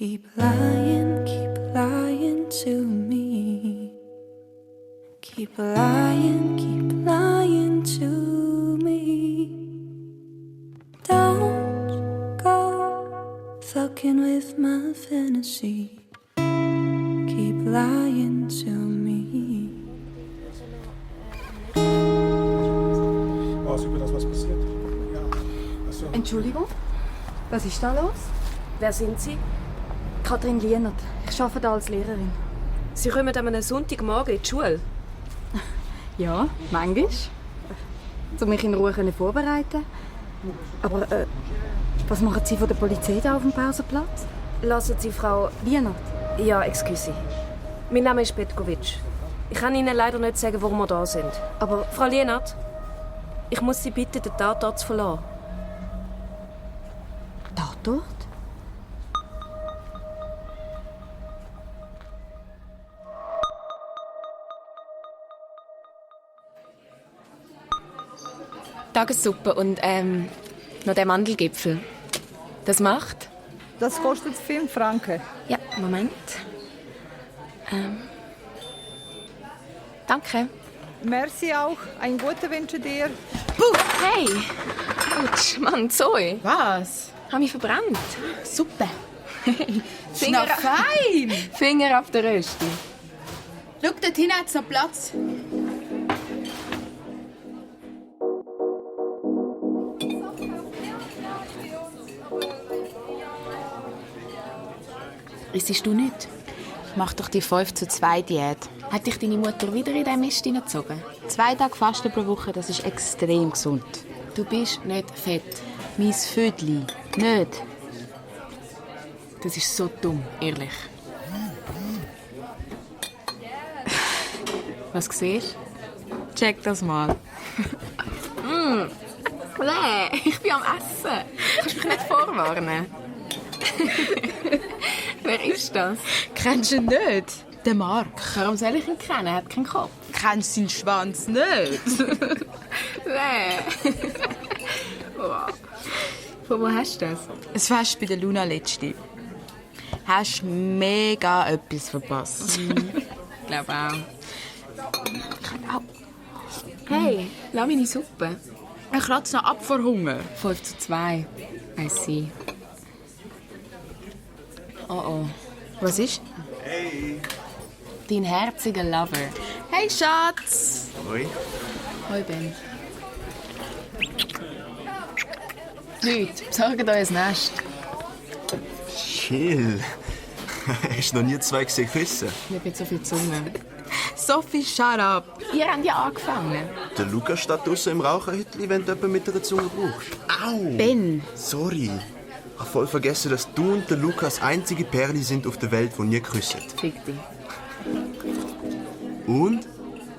Keep lying to me. Keep lying to me. Don't go fucking with my fantasy. Keep lying to me. Über das, was passiert. Ja. Also. Entschuldigung, was ist da los? Wer sind Sie? Kathrin Lienert. Ich arbeite da als Lehrerin. Sie kommen an einem Sonntagmorgen in die Schule. Ja, manchmal. Um mich in Ruhe vorbereiten. Aber was machen Sie von der Polizei da auf dem Pausenplatz? Lassen Sie Frau... Lienert. Ja, excuse. Mein Name ist Petkovic. Ich kann Ihnen leider nicht sagen, warum wir da sind. Aber Frau Lienert, ich muss Sie bitten, den Tatort zu verlassen. Tatort? Tagessuppe und noch der Mandelgipfel. Das macht? Das kostet 5 Franken. Ja, Moment. Danke. Merci auch. Ein guter wünsche dir. Puh, hey! Autsch, Mann, Zoe. Was? Hab mich verbrannt. Super. Finger, Fein! Finger auf der Rösti. Schau, dort hinten hat es noch Platz. Rissest du nicht? Mach doch die 5-zu-2-Diät. Hat dich deine Mutter wieder in diesen Mist hineingezogen? 2 Tage Fasten pro Woche, das ist extrem gesund. Du bist nicht fett. Mein Födli. Nicht. Das ist so dumm, ehrlich. Was siehst du? Check das mal. Nee, ich bin am Essen. Kannst du mich nicht vorwarnen? Wer ist das? Kennst du ihn nicht? Den Mark. Warum soll ich ihn kennen? Er hat keinen Kopf. Kennst du seinen Schwanz nicht? Nee. Wow. Von wo hast du das? Es Fest bei der Luna letzte. Hast mega etwas verpasst. Ich glaube auch. Hey, lass meine Suppe. Ich kratze noch ab vor Hunger. 5-zu-2. I see. Oh oh. Was ist? Hey. Dein herziger Lover. Hey Schatz! Hoi. Hoi Ben. Leute, besorgt euch ein Nest. Chill. Hast du noch nie 2 gesehen küssen? Nicht mit so viel Zunge. Sophie, shut up! Ihr habt ja angefangen. Der Lukas steht draussen im Raucherhütli, wenn du jemanden mit der Zunge brauchst. Au! Ben! Sorry. Ich habe voll vergessen, dass du und der Lukas einzige Perli sind auf der Welt, die nie küssen. Fick dich. Und?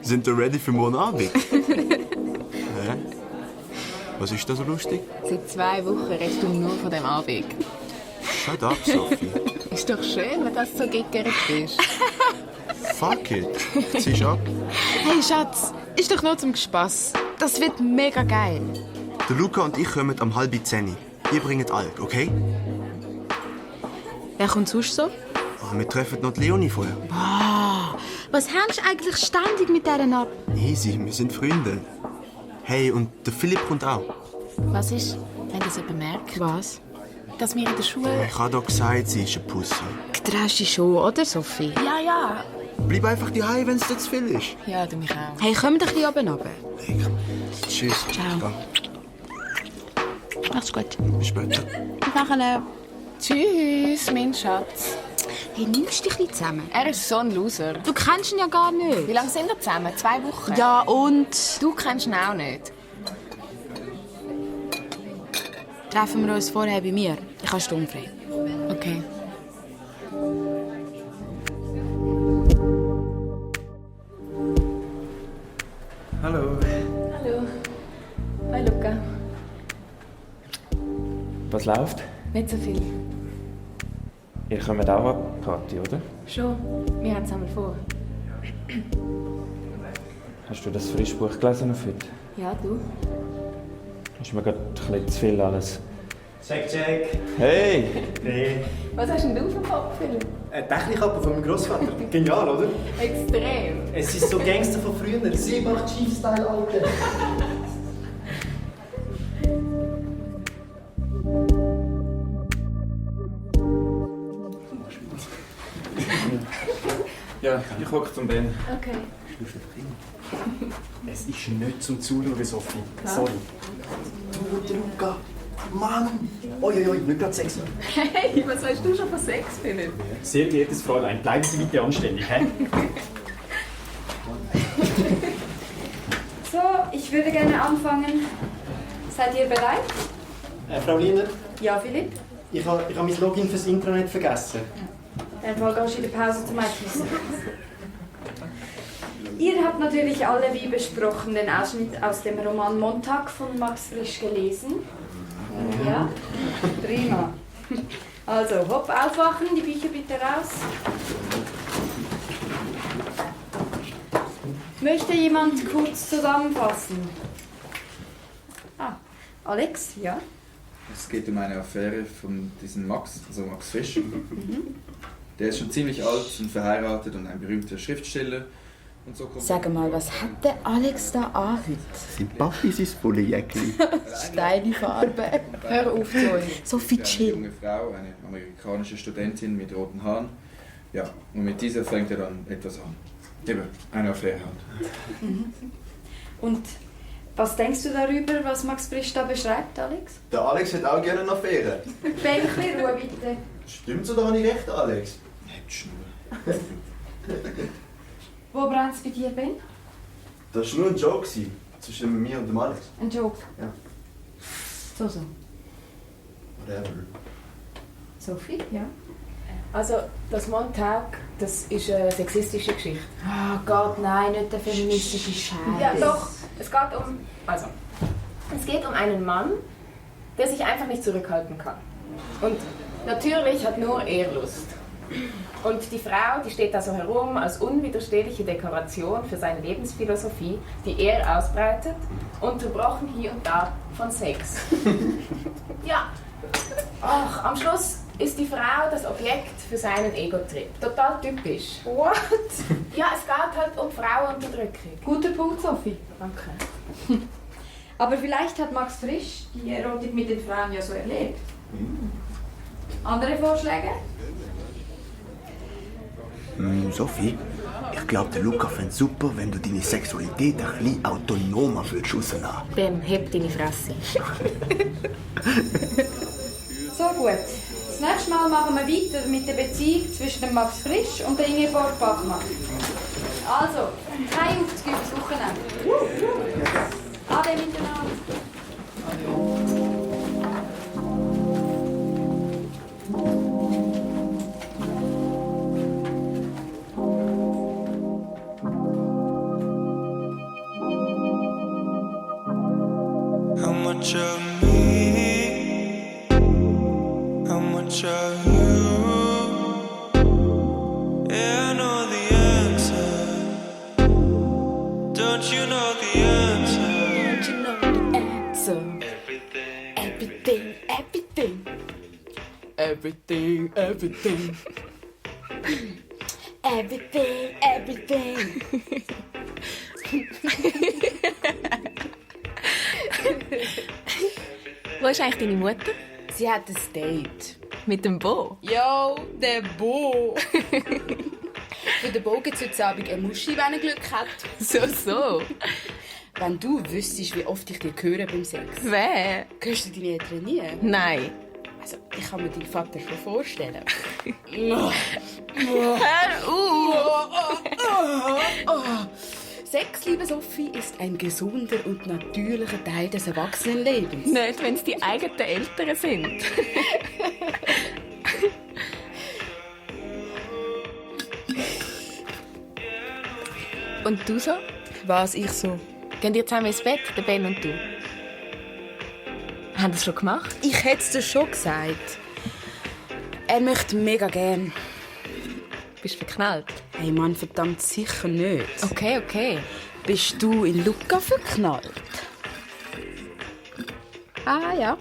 Sind ihr ready für morgen Abend? Hä? Was ist da so lustig? Seit 2 Wochen redest du nur von dem Abend. Shut up, Sophie. Ist doch schön, wenn das so gickert bist. Fuck it. Ziehst ab. Hey Schatz, ist doch nur zum Spass. Das wird mega geil. Der Luca und ich kommen am 9:30. Ihr bringt Alk, okay? Wer kommt sonst so? Ah, wir treffen noch die Leonie vorher. Was hast du eigentlich ständig mit denen ab? Easy, wir sind Freunde. Hey, und der Philipp kommt auch. Was ist, wenn das jemand merkt? Was? Dass wir in der Schule... Ich habe doch gesagt, sie ist eine Pussy. Getraust dich schon, oder Sophie? Ja. Bleib einfach daheim, wenn es dir zu viel ist. Ja, du mich auch. Hey, komm doch ein bisschen oben runter. Hey, komm. Tschüss. Ciao. Mach's gut. Bis später. Nachher. Tschüss, mein Schatz. Hey, nimmst dich ein bisschen zusammen. Er ist so ein Loser. Du kennst ihn ja gar nicht. Wie lange sind wir zusammen? 2 Wochen? Ja, und? Du kennst ihn auch nicht. Treffen wir uns vorher bei mir. Ich habe sturmfrei. Okay. Hallo. Hallo. Hi, Luca. Was läuft? Nicht so viel. Ihr kommt auch an die Party, oder? Schon. Wir haben es einmal vor. Hast du das Frischbuch gelesen auf heute? Ja, du? Ist mir gerade ein bisschen zu viel alles. Check. Hey! Hey. Was hast denn du für Kopf, Philipp? Eine Dächelkappe von meinem Grossvater. Genial, oder? Extrem. Es ist so Gangster von früher. Seebach Chief-Style, Alter. Ja, ich hocke zum Ben. Okay. Es ist nicht zum Zuschauen, Sophie. Sorry. Du, Luca. Mann! Oi, nicht gerade Sex. Hey, was weißt du schon von Sex, Philipp? Sehr geehrtes Fräulein, bleiben Sie bitte anständig, hä? So, ich würde gerne anfangen. Seid ihr bereit? Frau Liener, Ja, Philipp? ich habe mein Login fürs Intranet vergessen. Dann gehst du in der Pause zum Essen. Ihr habt natürlich alle, wie besprochen, den Ausschnitt aus dem Roman Montag von Max Frisch gelesen. Ja? Prima. Also, hopp, aufwachen, die Bücher bitte raus. Möchte jemand kurz zusammenfassen? Ah, Alex, ja? Es geht um eine Affäre von diesem Max, also Max Frisch. Der ist schon ziemlich alt und verheiratet und ein berühmter Schriftsteller. Und so kommt Sag mal, was hat der Alex da an heute? Sein Papi ist ins Bullenjäckli. Steine Farbe. Hör auf, Zoe. So viel eine chill. junge Frau, eine amerikanische Studentin mit roten Haaren. Ja, und mit dieser fängt er dann etwas an. Eben, eine Affäre halt. Und was denkst du darüber, was Max Frisch da beschreibt, Alex? Der Alex hat auch gerne eine Affäre. Ben, ein bisschen Ruhe, bitte. Stimmt's oder habe ich recht, Alex? Hebt Schnur. Wo brennt es bei dir, Ben? Das war nur ein Joke zwischen mir und dem Alex. Ein Joke? Ja. So. Whatever. Sophie, ja? Also, das Montag, das ist eine sexistische Geschichte. Ah Gott, nein, nicht der feministische Scheiß. Ja, doch. Es geht um einen Mann, der sich einfach nicht zurückhalten kann. Und natürlich hat nur er Lust. Und die Frau, die steht da so herum als unwiderstehliche Dekoration für seine Lebensphilosophie, die er ausbreitet, unterbrochen hier und da von Sex. Ja, ach, am Schluss ist die Frau das Objekt für seinen Ego-Trip. Total typisch. What? Ja, es geht halt um Frauenunterdrückung. Guter Punkt, Sophie. Danke. Aber vielleicht hat Max Frisch die Erotik mit den Frauen ja so erlebt. Andere Vorschläge? Sophie, ich glaube, der Luca fände es super, wenn du deine Sexualität ein bisschen autonomer würdest rausnehmen. Ben, heb deine Fresse. So gut. Das nächste Mal machen wir weiter mit der Beziehung zwischen dem Max Frisch und der Ingeborg Bachmann. Also, kein Aufzug übers Wochenende. Ade miteinander. How much of me? How much of you? Yeah, I know the answer. Don't you know the answer? Don't you know the answer? Everything. Everything, everything. Everything, everything. Everything, everything. Wo ist eigentlich deine Mutter? Sie hat ein Date. Mit dem Bo? Yo, der Bo. Für den Bo gibt es heute Abend eine Muschi, wenn er Glück hat. So. Wenn du wüsstest, wie oft ich dir höre beim Sex. Wer? Hörst du deine Eltern nie? Nein. Also, ich kann mir deinen Vater schon vorstellen. Hör auf! Sex, liebe Sophie, ist ein gesunder und natürlicher Teil des Erwachsenenlebens. Nicht, wenn es die eigenen Eltern sind. Und du so? Was, ich so? Gehen ihr zusammen ins Bett, der Ben und du? Haben das schon gemacht? Ich hätte es dir schon gesagt. Er möchte mega gern. Bist du verknallt? Hey Mann, verdammt sicher nicht. Okay. Bist du in Luca verknallt? Ah, ja.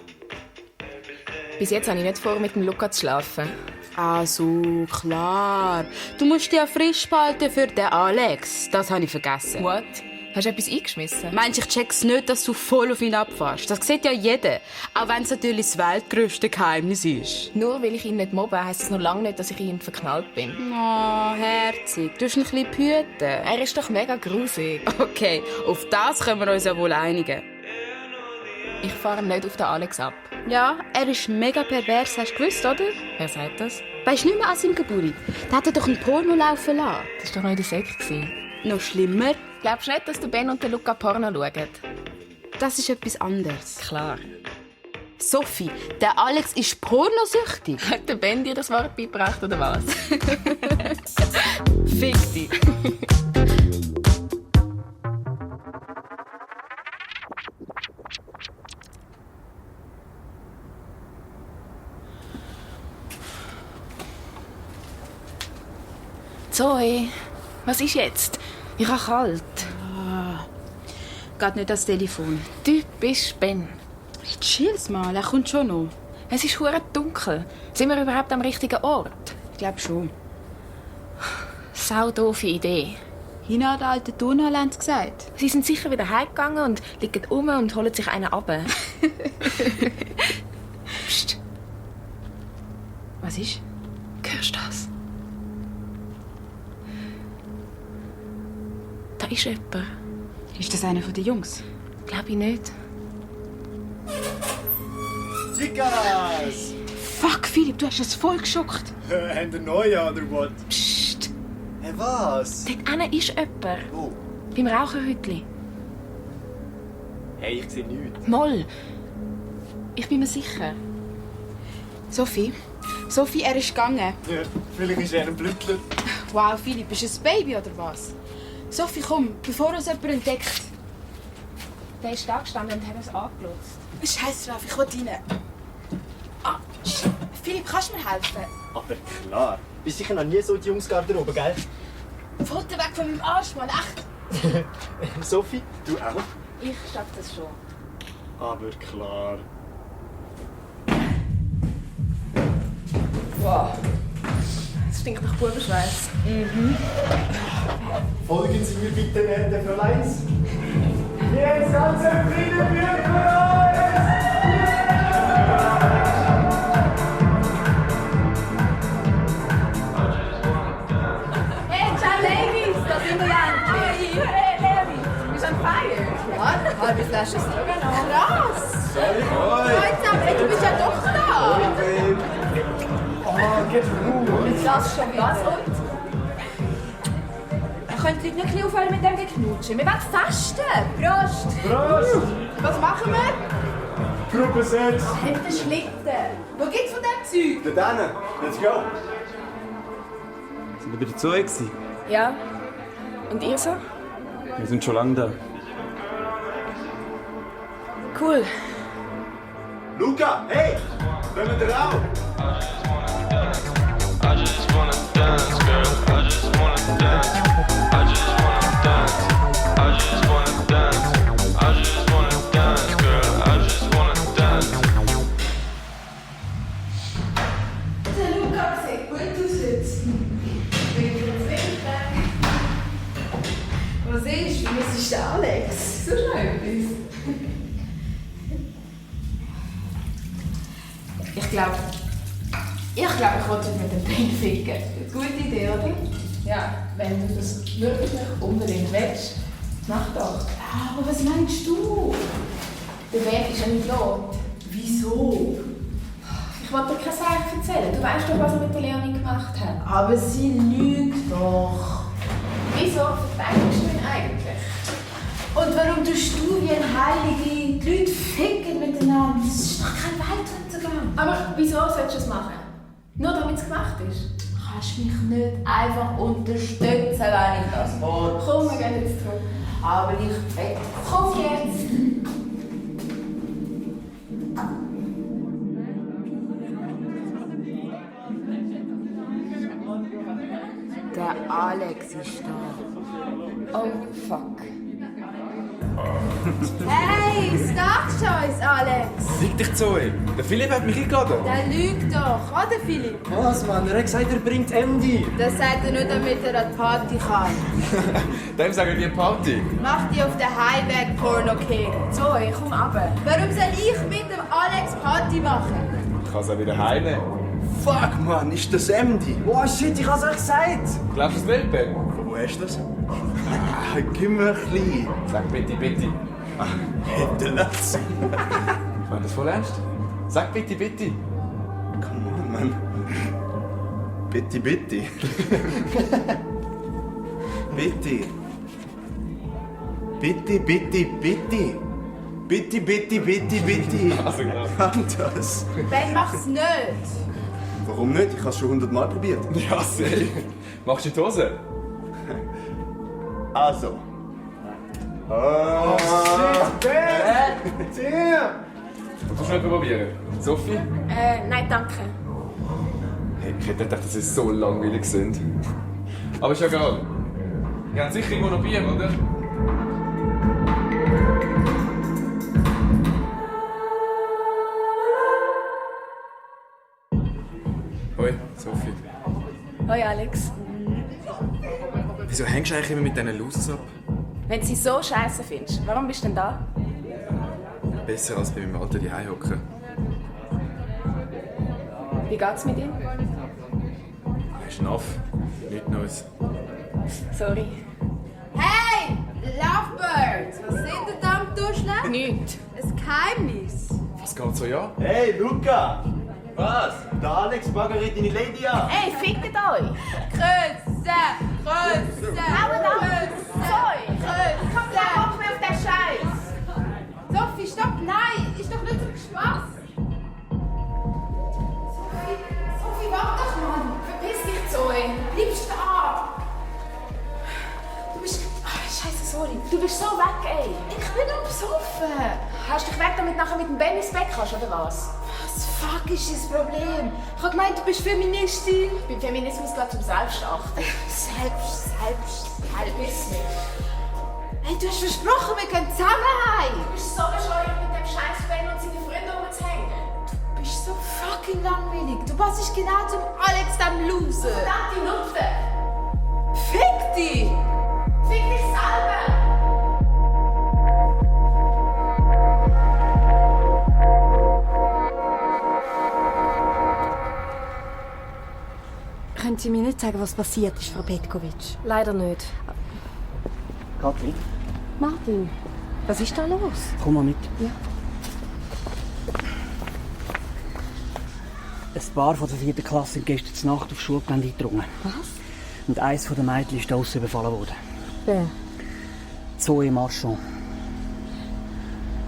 Bis jetzt habe ich nicht vor, mit dem Luca zu schlafen. Ah, so, klar. Du musst dich ja frisch behalten für den Alex. Das habe ich vergessen. What? Hast du etwas eingeschmissen? Meinst du, ich check's nicht, dass du voll auf ihn abfährst? Das sieht ja jeder. Auch wenn es natürlich das weltgrößte Geheimnis ist. Nur weil ich ihn nicht mobbe, heisst es noch lange nicht, dass ich in ihn verknallt bin. Oh, herzig. Du hast ihn ein bisschen behüten. Er ist doch mega grusig. Okay, auf das können wir uns ja wohl einigen. Ich fahre nicht auf den Alex ab. Ja, er ist mega pervers, hast du gewusst, oder? Wer sagt das? Weisst du nicht mehr an seinem Geburtstag? Da hat er doch ein Porno laufen lassen. Das war doch noch in der Sekte. Noch schlimmer? Glaubst du nicht, dass der Ben und der Luca Porno schauen? Das ist etwas anderes. Klar. Sophie, der Alex ist pornosüchtig. Hat der Ben dir das Wort beigebracht, oder was? Fick dich. Zoe, was ist jetzt? Ich habe kalt. Geht nicht ans Telefon. Typisch Ben. Chill's mal, er kommt schon noch. Es ist hure dunkel. Sind wir überhaupt am richtigen Ort? Ich glaube schon. Sau doofe Idee. Hinten an der alten Turnhalle haben sie gesagt. Sie sind sicher wieder heimgegangen und liegen um und holen sich einen ab. Psst. Was ist? Hörst du das? Da ist jemand. Ist das einer der Jungs? Glaube ich nicht. Chicas! Fuck, Philipp, du hast es voll geschockt. Haben ihr Neujahr oder was? Psst. Hey, was? Dort hinten ist jemand. Wo? Beim Raucherhütli. Hey, ich sehe nichts. Moll. Ich bin mir sicher. Sophie, er ist gegangen. Ja, vielleicht ist er ein Blüttler. Wow, Philipp, ist es ein Baby oder was? Sophie, komm, bevor uns jemand entdeckt. Der ist da gestanden und hat uns angelotzt. Scheiß drauf, ich will rein. Ah, Philipp, kannst du mir helfen? Aber klar. Bist sicher noch nie so in die Jungsgarderobe, gell? Foto weg von meinem Arsch, Mann, echt. Sophie, du auch? Ich schaff das schon. Aber klar. Wow. Das stinkt nach Bubenschweiß. Folgen Sie mir bitte, werte Fräuleins. Jetzt ganz Frieden für uns! Hey, ciao Ladies, da sind wir endlich. Hey, Larry, bist du on fire? Ja, halbe Flasche Stroganoff. Krass. Sorry. Du bist ja doch da. Oh, geht Ruhe. Jetzt lass schon was und? Könnt ihr nicht ein bisschen aufhören mit dem Geknutschen? Wir wollen fasten. Prost. Prost! Was machen wir? Gruppe 6. Habt den Schlitten. Wo gibt's von dem Zeug? Da drinnen. Let's go. Sind wir bei der Zoe gewesen? Ja. Und ihr so? Wir sind schon lange da. Cool. Luca, hey! Kommen wir auch? I just wanna dance, girl. I just wanna dance. I just wanna dance. I just wanna dance. I just wanna dance, girl. I just wanna dance. Der Luca sieht gut aus jetzt. Was ist? Was ist der Alex? So schon etwas. Ich glaube, ich wollte mit dem Ben ficken. Gute Idee, oder? Ja, wenn du das wirklich unbedingt willst, mach doch. Aber was meinst du? Der Ben ist ein Idiot. Wieso? Ich wollte dir keine Sache erzählen. Du weißt doch, was er mit der Leonie gemacht hat. Aber sie lügt doch. Wieso verteidigst du ihn eigentlich? Und warum tust du wie ein Heilige die Leute ficken miteinander? Das ist doch kein Weltuntergang. Aber wieso sollst du es machen? Nur damit es gemacht ist? Du kannst mich nicht einfach unterstützen, wenn ich das will. Komm, wir gehen jetzt zurück. Aber ich komm jetzt! Der Alex ist da. Oh, fuck. Hey, Starchoice, Alex! Fick dich, Zoe. Der Philipp hat mich eingeladen. Der lügt doch, oder Philipp? Was, Mann? Er hat gesagt, er bringt Andy. Das sagt er nur, damit er an die Party kann. Dem sagen wir Party. Mach die auf den Highweg Porno King. Zoe, komm runter. Warum soll ich mit dem Alex Party machen? Ich kann es auch wieder heimnehmen. Fuck, Mann, ist das Emdi? Oh shit, ich hab's euch gesagt. Glaubst du das Weltberg? Von wo hast du das? Gib mir ein bisschen. Sag bitte, bitte. Hätte das. Ich meine das voll ernst. Sag bitte, bitte. Come on, Mann. Bitte, bitte. Bitte. Bitte, bitte, bitte. Bitte, bitte, bitte, bitte. Also genau. Kann das? Ben, mach's nicht. Warum nicht? Ich habe es schon 100 Mal probiert. Ja, sehr. Machst du die Hose? Also. Oh shit, Ben! Damn! Willst du schnell probieren? Sophie? Nein, danke. Hey, ich hätte gedacht, dass sie so langweilig sind. Aber ist ja egal. Wir haben sicher irgendwo noch Bier, oder? Hoi, Sophie. Hoi, Alex. Wieso hängst du eigentlich immer mit diesen Losers ab? Wenn du sie so scheiße findest, warum bist du denn da? Besser als bei meinem alten Zuhause hocken. Wie geht's mit ihm? Er ist naff. Nichts Neues. Sorry. Hey, Lovebird! Was sind ihr da am Durchschneiden? Nichts. Ein Geheimnis. Was geht so, ja? Hey, Luca! Was? Der Alex baggert deine Lady an. Ey, fickt euch! Grüße! Haut ab! Zoe! Ich hab keinen Bock mehr auf den Scheiß! Sophie, stopp! Nein! Ist doch nicht so Spaß! Sophie, warte doch mal! Verpiss dich, Zoe! Bleibst da! Du bist... Scheiße, sorry. Du bist so weg, ey! Ich bin doch besoffen! Hast du dich weg, damit du nachher mit dem Ben ins Bett kannst, oder was? Was fuck ist das Problem? Ich hab gemeint, du bist Feministin. Beim Feminismus geht es um Selbstachten. Selbst. Verpiss mich. Hey, du hast versprochen, wir können zusammen heim. Du bist so bescheuert, mit dem scheiß Ben und seinen Freunden rumzuhängen. Du bist so fucking langweilig. Du passest genau zum Alex, dem Loser. Verdammte Nutte! Fick dich! Fick dich selber! Können Sie mir nicht sagen, was passiert ist, Frau Petkovic? Leider nicht. Kathrin, Martin, was ist da los? komm mal mit. Ja. Ein Paar von der 4. Klasse sind gestern Nacht aufs Schulgelände eingedrungen. Was? Und eines der Mädchen ist draussen überfallen worden. Wer? Zoe Marchand.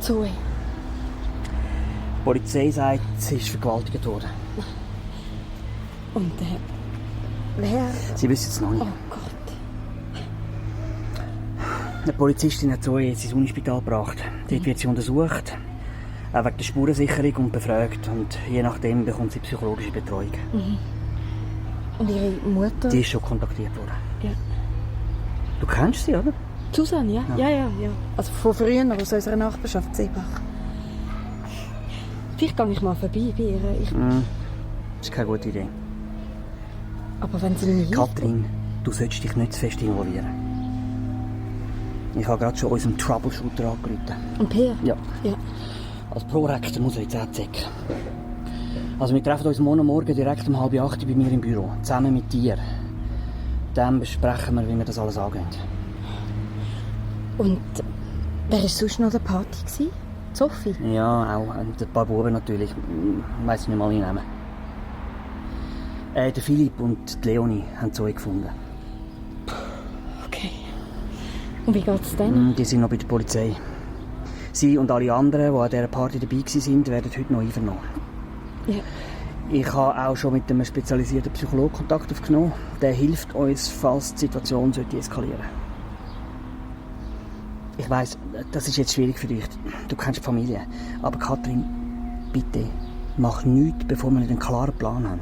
Zoe. Die Polizei sagt, sie ist vergewaltigt worden. Und wer? Sie wissen es noch nicht. Oh Gott. Eine Polizistin hat Zoe jetzt ins Unispital gebracht. Dort wird sie untersucht, auch wegen der Spurensicherung und befragt. Und je nachdem bekommt sie psychologische Betreuung. Mhm. Und Ihre Mutter? Die ist schon kontaktiert worden. Ja. Du kennst sie, oder? Susanne, ja? Ja. Also von früher, aus unserer Nachbarschaft Seebach. Vielleicht gehe ich mal vorbei bei ihr. Das ist keine gute Idee. Aber wenn sie mich... Kathrin, du solltest dich nicht zu fest involvieren. Ich habe gerade schon unserem Troubleshooter angerufen. Und Peer? Ja. Ja. Als Prorektor muss er jetzt auch zurück. Also wir treffen uns morgen direkt um 7:30 bei mir im Büro. Zusammen mit dir. Dann besprechen wir, wie wir das alles angehen. Und wer war sonst noch an der Party? Sophie? Ja, auch. Und ein paar Buben natürlich. Ich weiss nicht mal ihren Namen. Der Philipp und die Leonie haben Zoe gefunden. Okay. Und wie geht's denn? Die sind noch bei der Polizei. Sie und alle anderen, die an dieser Party dabei waren, werden heute noch einvernommen. Ja. Ich habe auch schon mit einem spezialisierten Psychologen Kontakt aufgenommen. Der hilft uns, falls die Situation eskalieren sollte. Ich weiss, das ist jetzt schwierig für dich. Du kennst die Familie. Aber Kathrin, bitte, mach nichts, bevor wir nicht einen klaren Plan haben.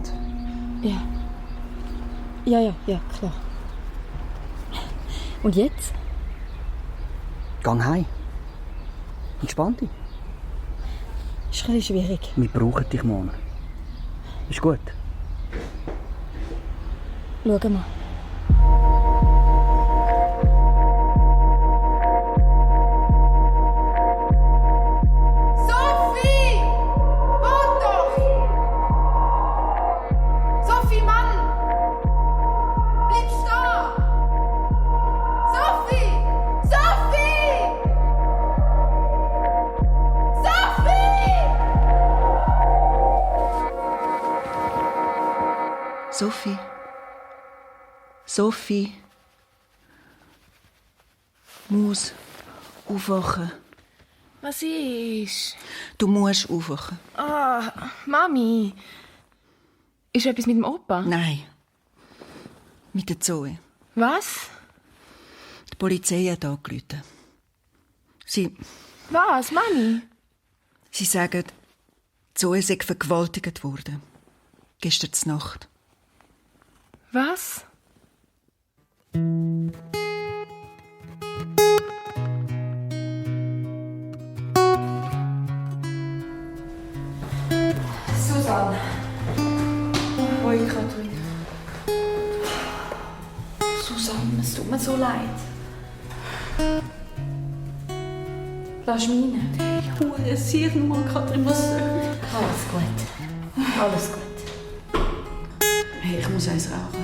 Ja, klar. Und jetzt? Geh heim. Entspann dich. Ist ein bisschen schwierig. Wir brauchen dich, Mona. Ist gut. Schauen wir. Sophie! Wart doch! Sophie, Mann! Bleib stehen! Sophie! Sophie! Sophie. Sophie. Muss aufwachen. Was ist? Du musst aufwachen. Ah, Mami. Ist etwas mit dem Opa? Nein. Mit der Zoe. Was? Die Polizei hat angerufen. Was, Mami? Sie sagen, Zoe sei vergewaltigt worden. Gestern Nacht. Was? Susanne. Hoi, Katrin. Susanne, es tut mir so leid. Lass mich rein. Ich hole sicher mal, Katrin, was soll. Alles gut. Alles gut. Hey, ich muss eins rauchen.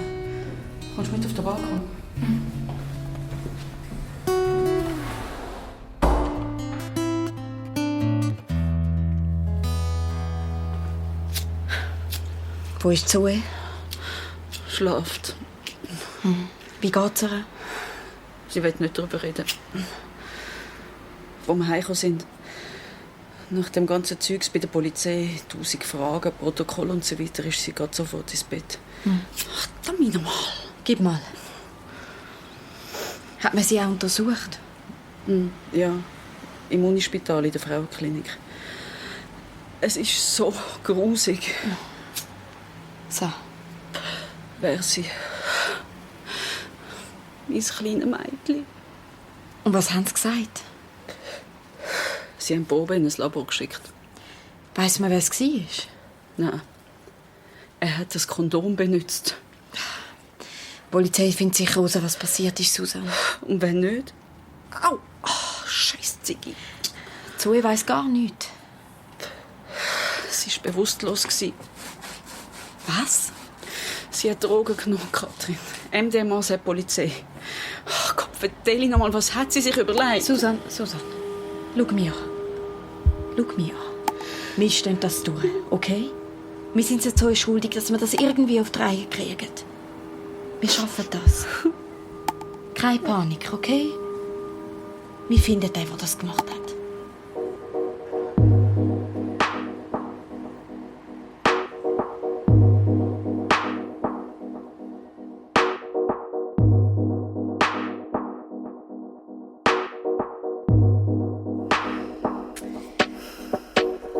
Kommst du mit auf den Balkon? Wo ist Zoe? Schlaft. Wie geht's ihr? Sie will nicht darüber reden. Als wir heimgekommen sind, nach dem ganzen Zeugs bei der Polizei, 1000 Fragen, Protokoll und so weiter, ist sie gerade sofort ins Bett. Ach, Tamina, mal. Gib mal. Hat man sie auch untersucht? Ja, im Unispital in der Frauenklinik. Es ist so grusig. So. Wer sie? Mein kleines Mädchen. Und was haben sie gesagt? Sie haben Bobe in ein Labor geschickt. Weiss man, wer es war? Nein. Er hat das Kondom benutzt. Die Polizei findet sicher heraus, was passiert ist, Susanne. Und wenn nicht? Au! Oh, scheiß Ziggy. Zoe weiss gar nichts. Sie war bewusstlos. Was? Sie hat Drogen genommen, Katrin. MDMA sagt die Polizei. Oh Gott, erzähl noch mal, was hat sie sich überlegt? Susanne, schau mich an. Schau mich an. Wir stehen das durch, okay? Wir sind jetzt so schuldig, dass wir das irgendwie auf die Reihe kriegen. Wir schaffen das. Keine Panik, okay? Wir finden den, der das gemacht hat.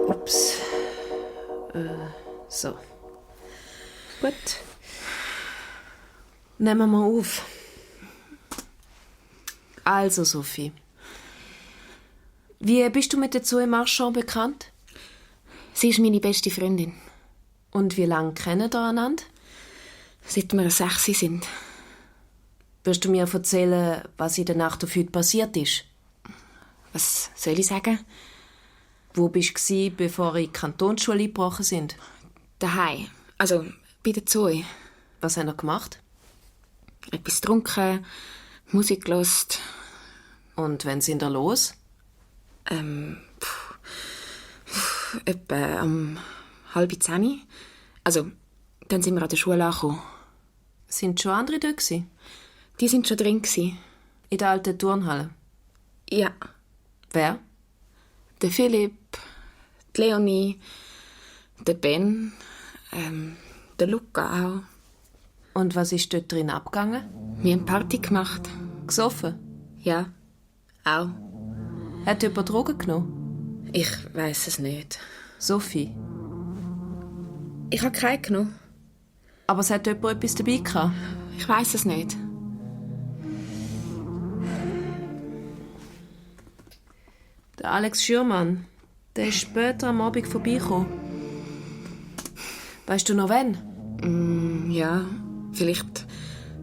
Ups. So. Gut. Nehmen wir mal auf. Also, Sophie. Wie bist du mit der Zoe Marchand bekannt? Sie ist meine beste Freundin. Und wie lange kennen ihr einander? Seit wir 6 sind. Wirst du mir erzählen, was in der Nacht auf heute passiert ist? Was soll ich sagen? Wo bist du, bevor ihr in die Kantonsschule eingebrochen sind? Daheim. Also bei der Zoe. Was habt ihr gemacht? Etwas getrunken, Musik gehört. Und wann sind ihr los? Etwa um 9:30. Also, dann sind wir an der Schule angekommen. Sind schon andere dort gewesen? Die sind schon drin gewesen. In der alten Turnhalle? Ja. Wer? Der Philipp, die Leonie, der Ben, der Luca auch. Und was ist dort drin abgegangen? Wir haben Party gemacht. Gesoffen? Ja, auch. Hat jemand Drogen genommen? Ich weiss es nicht. Sophie? Ich habe keine genommen. Aber es hat jemand etwas dabei gehabt? Ich weiss es nicht. Der Alex Schürmann. Der ist später am Abend vorbeigekommen. Weißt du noch wann? Ja, vielleicht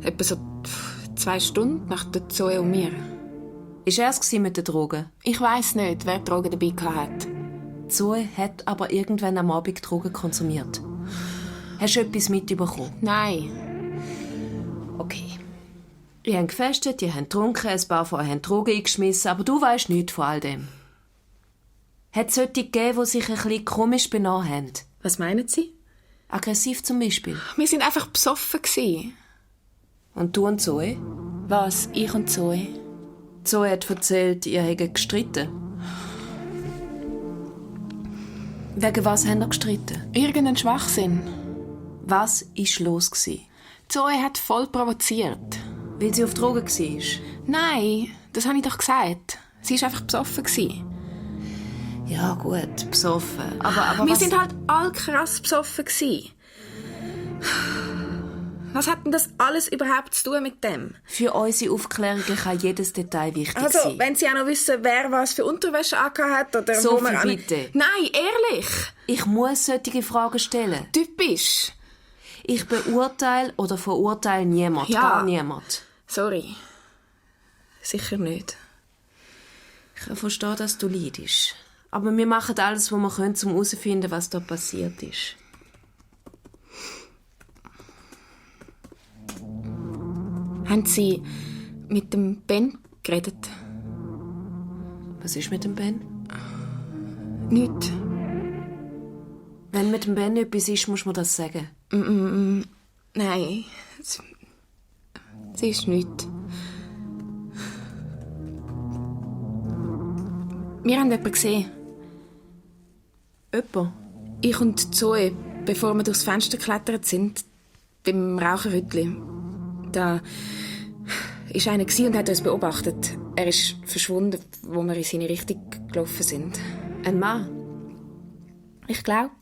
etwa so 2 Stunden nach der Zoe und mir. Ist er es mit den Drogen? Ich weiss nicht, wer Drogen dabei hatte. Zoe hat aber irgendwann am Abend Drogen konsumiert. Hast du etwas mitbekommen? Nein. Okay. Ihr habt gefestet, ihr habt getrunken, ein paar von euch haben Drogen eingeschmissen, aber du weisst nichts von all dem. Hat es solche gegeben, die sich ein bisschen komisch benommen haben? Was meinen Sie? Aggressiv zum Beispiel. Wir sind einfach besoffen gewesen. Und du und Zoe? Was? Ich und Zoe? Zoe hat erzählt, ihr hättet gestritten. Wegen was habt ihr gestritten? Irgendein Schwachsinn. Was war los? Zoe hat voll provoziert. Weil sie auf Drogen war? Nein, das habe ich doch gesagt. Sie war einfach besoffen gewesen. Ja gut, besoffen. Aber wir sind halt all krass besoffen gewesen. Was hat denn das alles überhaupt zu tun mit dem? Für unsere Aufklärungen kann jedes Detail wichtig sein. Also, wenn Sie auch noch wissen, wer was für Unterwäsche angehabt hat oder Sophie, wo man bitte. Nein, ehrlich. Ich muss solche Fragen stellen. Typisch. Ich beurteile oder verurteile niemand. Ja. Gar niemand. Sorry. Sicher nicht. Ich verstehe, dass du leidest. Aber wir machen alles, was wir können, um herauszufinden, was da passiert ist. Haben Sie mit dem Ben geredet? Was ist mit dem Ben? Nichts. Wenn mit dem Ben etwas ist, muss man das sagen. Nein. Sie ist nichts. Wir haben jemanden gesehen. Jemand? Ich und Zoe, bevor wir durchs Fenster geklettert sind, beim Raucherhütli. Da war einer und hat uns beobachtet. Er ist verschwunden, wo wir in seine Richtung gelaufen sind. Ein Mann? Ich glaube.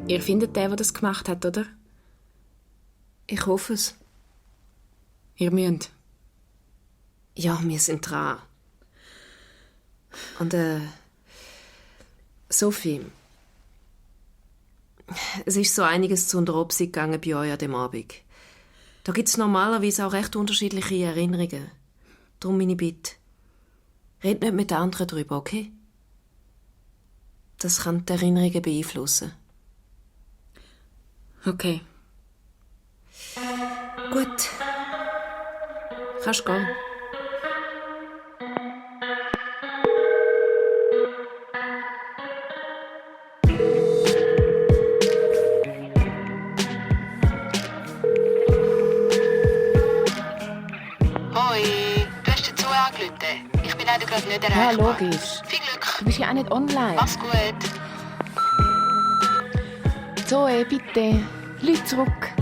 Ihr findet den, der das gemacht hat, oder? Ich hoffe es. Ihr müsst. Ja, wir sind dran. Und, Sophie, es ist so einiges zu unter Obsicht gegangen bei euch an dem Abend. Da gibt es normalerweise auch recht unterschiedliche Erinnerungen. Darum meine Bitte. Red nicht mit den anderen darüber, okay? Das kann die Erinnerungen beeinflussen. Okay. Gut. Kannst gehen. Hoi, du hast dazu angerufen. Ich bin leider gerade nicht erreichbar. Ja, logisch. Viel Glück. Du bist ja auch nicht online. Mach's gut. Zoe, bitte. Leute zurück.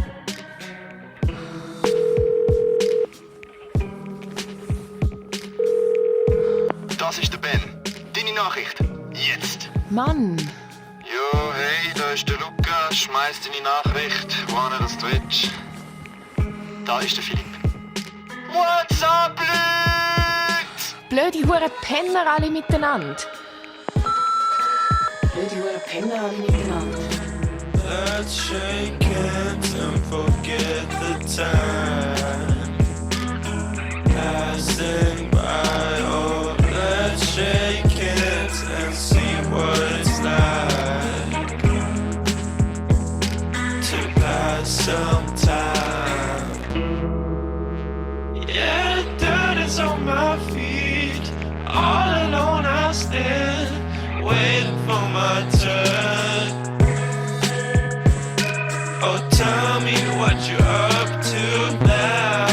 Das ist der Ben. Deine Nachricht. Jetzt. Mann. Jo, hey, da ist der Lukas. Schmeiß deine Nachricht, wohin das du willst. Da ist der Philipp. What's up, Leute? Blöde Hure Penner alle miteinander. Blöde Hure Penner alle miteinander. Let's shake hands and forget the time passing by. Oh, let's shake hands and see what it's like to pass some time. Yeah, the dirt is on my feet. All alone I stand, waiting for my turn. Oh, tell me what you're up to now.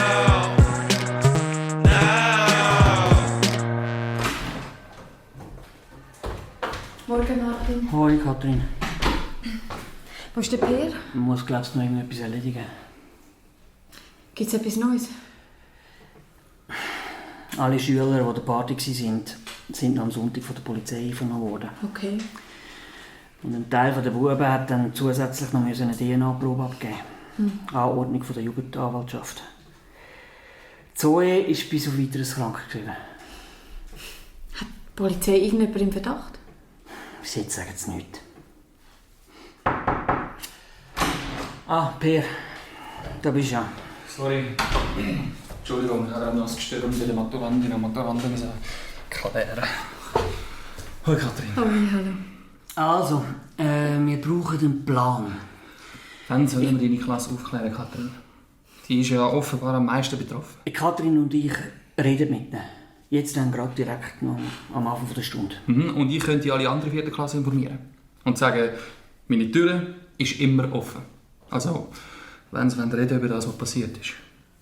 Morgen, Martin. Hoi, Kathrin. Wo ist der Peer? Ich muss, glaubst du, noch irgendetwas erledigen. Gibt es etwas Neues? Alle Schüler, die an der Party waren, sind am Sonntag von der Polizei eingefangen worden. Okay. Und ein Teil der Buben hat dann zusätzlich noch eine DNA-Probe abgeben. Anordnung von der Jugendanwaltschaft. Zoe ist bis auf Weiteres krankgeschrieben. Hat die Polizei irgendjemand im Verdacht? Bis jetzt sagen sie nichts. Ah, Per, da bist du ja. Sorry. Entschuldigung, ich habe noch das Gestürm bei der Maturandin und Maturanden klären. Hallo Katrin. Hallo. Also, wir brauchen einen Plan. Wann sollen wir deine Klasse aufklären, Katrin? Die ist ja offenbar am meisten betroffen. Katrin und ich reden mit ihnen. Jetzt dann gerade direkt noch am Anfang der Stunde. Und ich könnte alle anderen 4. Klasse informieren. Und sagen, meine Tür ist immer offen. Also, wenn sie reden über das, was passiert ist.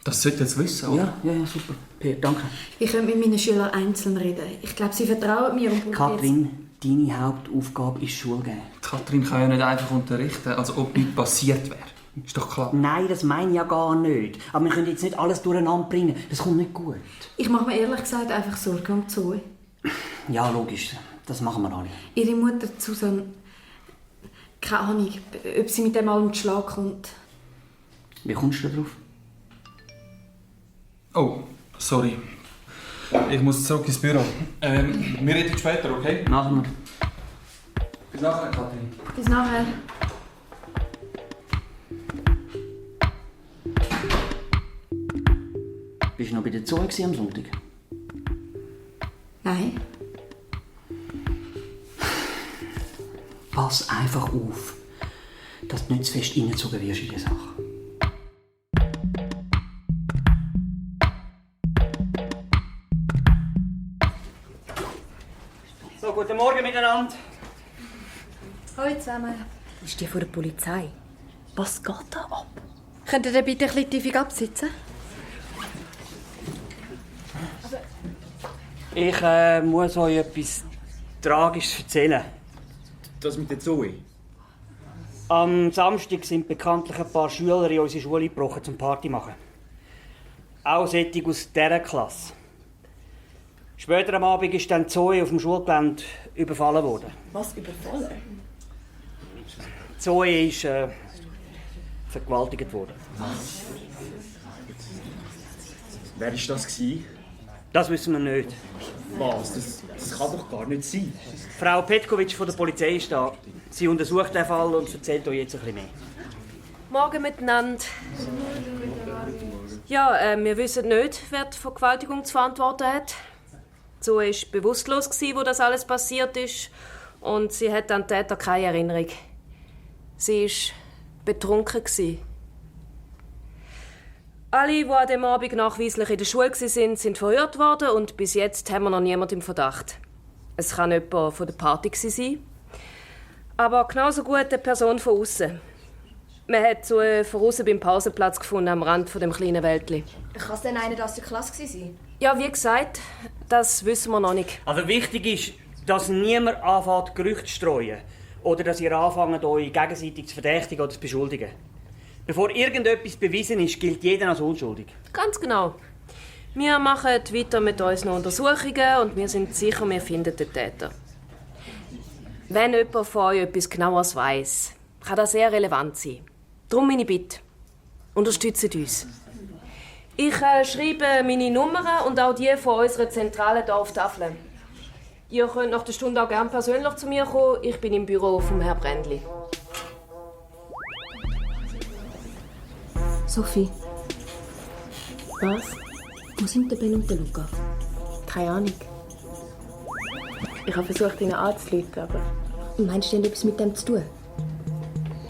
Das sollte jetzt wissen, oder? Ja, super. Per, danke. Ich könnte mit meinen Schülern einzeln reden. Ich glaube, sie vertrauen mir und Katrin, deine Hauptaufgabe ist Schule geben. Katrin kann ja nicht einfach unterrichten, als ob nichts passiert wäre. Ist doch klar. Nein, das meine ich ja gar nicht. Aber wir können jetzt nicht alles durcheinander bringen. Das kommt nicht gut. Ich mache mir ehrlich gesagt einfach Sorgen um Zoe. Ja, logisch. Das machen wir alle. Ihre Mutter, Susanne, keine Ahnung, ob sie mit dem allem zu Schlag kommt. Wie kommst du da drauf? Oh, sorry. Ich muss zurück ins Büro. Wir reden später, okay? Machen wir. Bis nachher, Katrin. Bis nachher. Bist du noch bei der Zoe am Sonntag? Nein. Pass einfach auf, dass du nicht zu fest reingezogen wirst in die Sache. So, guten Morgen miteinander. Hallo zusammen. Das ist die von der Polizei. Was geht da ab? Könnt ihr bitte ein bisschen tiefig absitzen? Ich muss euch etwas Tragisches erzählen. Das mit der Zoe? Am Samstag sind bekanntlich ein paar Schüler in unsere Schule gebrochen zum Party machen. Auch solche aus dieser Klasse. Später am Abend ist dann Zoe auf dem Schulgelände überfallen worden. Was, überfallen? Zoe ist vergewaltigt worden. Was? Wer war das? Das wissen wir nicht. Was? Das kann doch gar nicht sein. Frau Petkovic von der Polizei ist da. Sie untersucht den Fall und erzählt euch jetzt ein bisschen mehr. Morgen miteinander. Ja, wir wissen nicht, wer die Vergewaltigung zu verantworten hat. Zoe war bewusstlos, wo das alles passiert ist. Und sie hat an den Täter keine Erinnerung. Sie war betrunken. Alle, die an diesem Abend nachweislich in der Schule waren, sind verhört worden und bis jetzt haben wir noch niemanden im Verdacht. Es kann jemand von der Party sein, aber genauso gut eine Person von außen. Man hat Zoe von außen beim Pausenplatz gefunden, am Rand von dem kleinen Wäldli. Kann es denn einer aus der Klasse sein? Ja, wie gesagt, das wissen wir noch nicht. Also wichtig ist, dass niemand anfängt, Gerüchte zu streuen. Oder dass ihr anfangt, euch gegenseitig zu verdächtigen oder zu beschuldigen. Bevor irgendetwas bewiesen ist, gilt jeder als unschuldig. Ganz genau. Wir machen weiter mit unseren Untersuchungen und wir sind sicher, wir finden den Täter. Wenn jemand von euch etwas Genaueres weiss, kann das sehr relevant sein. Darum meine Bitte. Unterstützt uns. Ich schreibe meine Nummern und auch die von unserer zentralen Dorftafel. Ihr könnt nach der Stunde auch gerne persönlich zu mir kommen. Ich bin im Büro vom Herrn Brändli. Sophie. Was? Wo sind der Ben und der Luca? Keine Ahnung. Ich habe versucht, ihn anzurufen, aber... Meinst du, die haben etwas mit dem zu tun?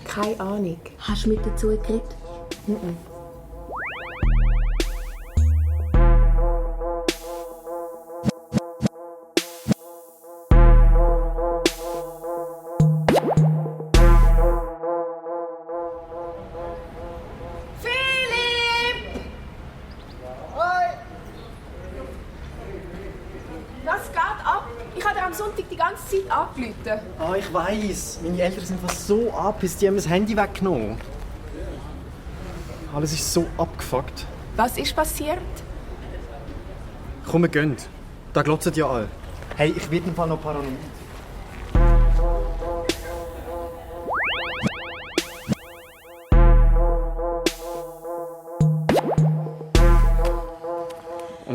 Keine Ahnung. Hast du mit dazu geredet? Nein. Angerufen. Ah, ich weiss. Meine Eltern sind fast so angepisst, die haben das Handy weggenommen. Alles ist so abgefuckt. Was ist passiert? Komm, wir gehen. Da glotzen ja alle. Hey, ich werde im Fall noch paranoid.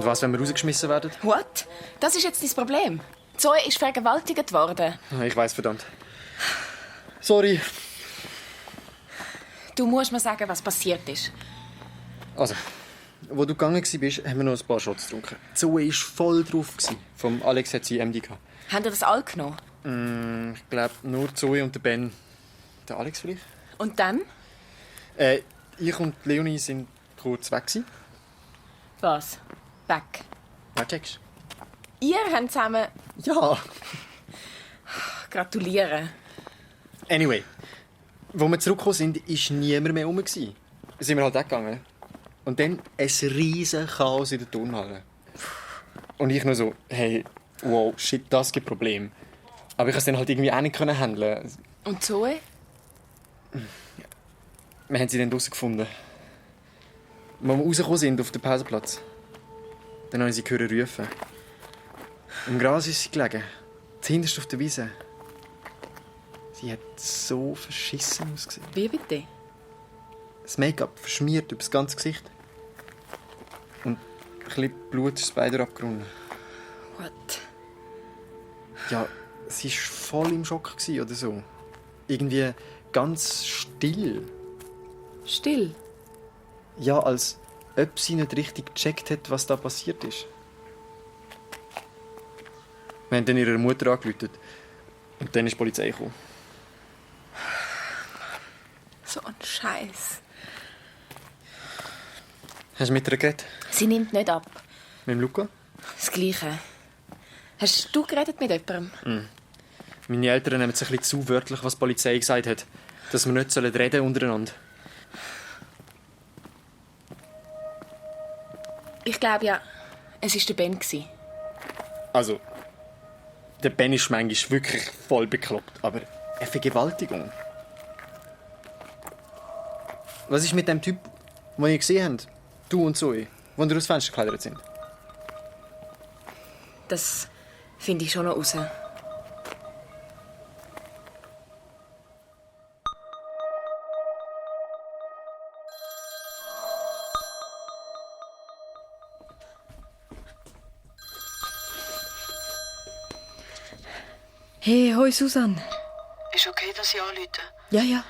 Und was, wenn wir rausgeschmissen werden? What? Das ist jetzt dein Problem. Zoe ist vergewaltigt worden. Ich weiss, verdammt. Sorry. Du musst mir sagen, was passiert ist. Also, wo du gegangen bist, haben wir noch ein paar Shots getrunken. Zoe war voll drauf. Vom Alex hat sie MD gehabt. Haben ihr das alle genommen? Ich glaube, nur Zoe und der Ben. Der Alex vielleicht? Und dann? Ich und Leonie sind kurz weg gewesen. Was? Weg? Ja, checkst. Ihr habt zusammen... Ja. Gratuliere. Anyway, wo wir zurückgekommen sind, war niemand mehr rum. Dann sind wir halt weggegangen. Und dann ein riesen Chaos in der Turnhalle. Und ich nur so, hey, wow, shit, das gibt Probleme. Aber ich konnte es dann halt irgendwie auch nicht handeln. Und Zoe? Wir haben sie dann draussen gefunden. Als wir rausgekommen sind auf den Pausenplatz, dann habe ich sie gehört rufen. Im Gras ist sie gelegen, zuhinterst auf der Wiese. Sie hat so verschissen ausgesehen. Wie bitte? Das Make-up verschmiert über das ganze Gesicht. Und ein bisschen Blut ist beide abgerungen. What? Ja, sie war voll im Schock oder so. Irgendwie ganz still. Still? Ja, als ob sie nicht richtig gecheckt hat, was da passiert ist. Wir haben dann ihrer Mutter angerufen. Und dann ist die Polizei gekommen. So ein Scheiß. Hast du mit ihr geredet? Sie nimmt nicht ab. Mit dem Luca? Das Gleiche. Hast du geredet mit jemandem? Meine Eltern nehmen es ein bisschen zu wörtlich, was die Polizei gesagt hat. Dass wir nicht reden untereinander. Ich glaube ja, es war der Ben. Also, der Ben ist manchmal wirklich voll bekloppt. Aber eine Vergewaltigung? Was ist mit dem Typ, den ihr gesehen habt? Du und Zoe, die ihr aus Fenster geklettert sind? Das finde ich schon noch raus. Hey, hoi Susanne. Ist okay, dass ich anrufe? Ja, ja.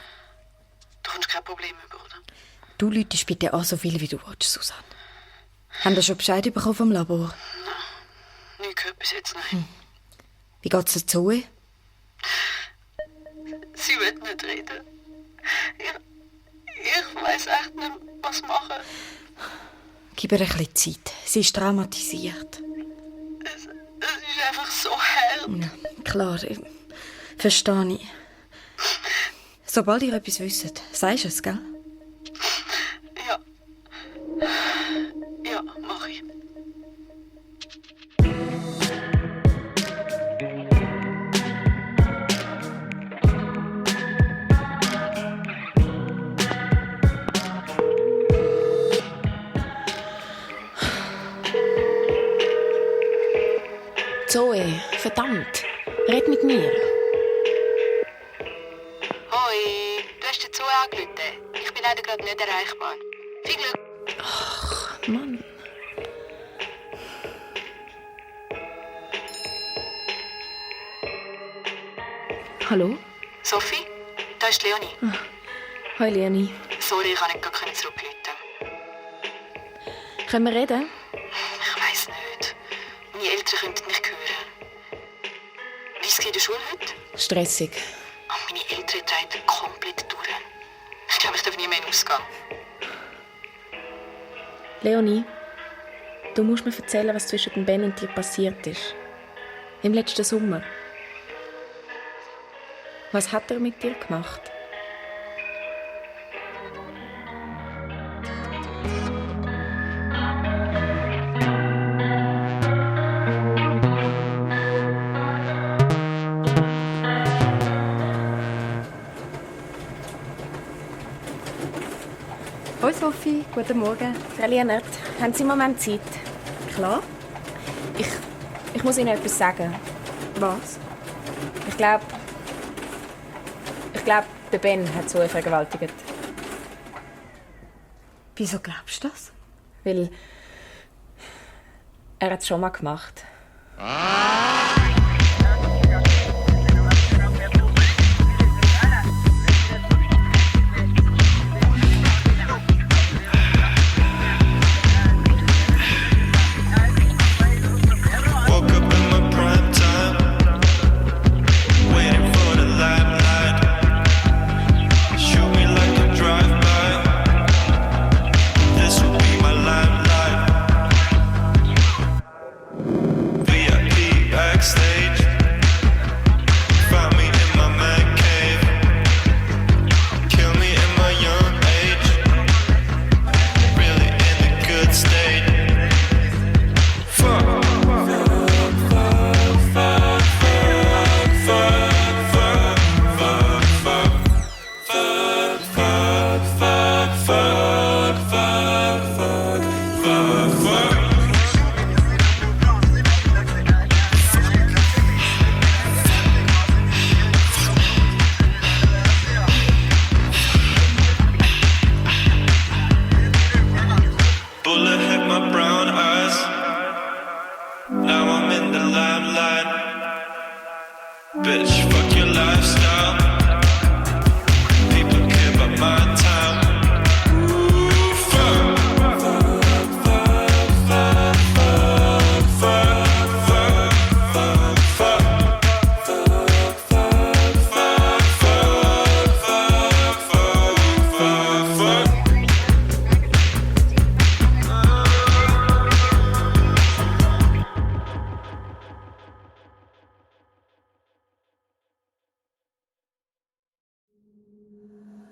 Du kommst kein Problem über, oder? Du läutest bitte an, so viel wie du willst, Susanne. Haben wir schon Bescheid bekommen vom Labor? Nein, nicht gehört bis jetzt, nein. Wie geht's der Zoe? Sie will nicht reden. Ich weiss echt nicht, was machen. Gib ihr ein bisschen Zeit. Sie ist traumatisiert. Es ist einfach so hart. Ja, klar, verstehe ich. Sobald ihr etwas wisst, sagst du es, gell? Ja. Ja, mach ich. Zoe, verdammt. Red mit mir. Hoi, du hast dazu angerufen. Ich bin leider gerade nicht erreichbar. Viel Glück. Ach, Mann. Hallo? Sophie, da ist Leonie. Hoi, Leonie. Sorry, ich konnte nicht zurückrufen. Können wir reden? Ich weiss nicht. Meine Eltern könnten mich hören. Wie ist es in der Schule heute? Stressig. Oh, meine Eltern drehen komplett durch. Ich glaube, ich darf nie mehr in den Ausgang. Leonie, du musst mir erzählen, was zwischen dem Ben und dir passiert ist. Im letzten Sommer. Was hat er mit dir gemacht? Hoi Sophie, guten Morgen. Frau Lienert, haben Sie einen Moment Zeit? Klar. Ich muss Ihnen etwas sagen. Was? Ich glaube, der Ben hat Zoe vergewaltigt. Wieso glaubst du das? Weil Er hat es schon mal gemacht.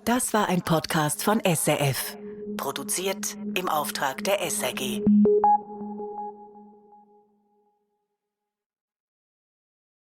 Das war ein Podcast von SRF. Produziert im Auftrag der SRG.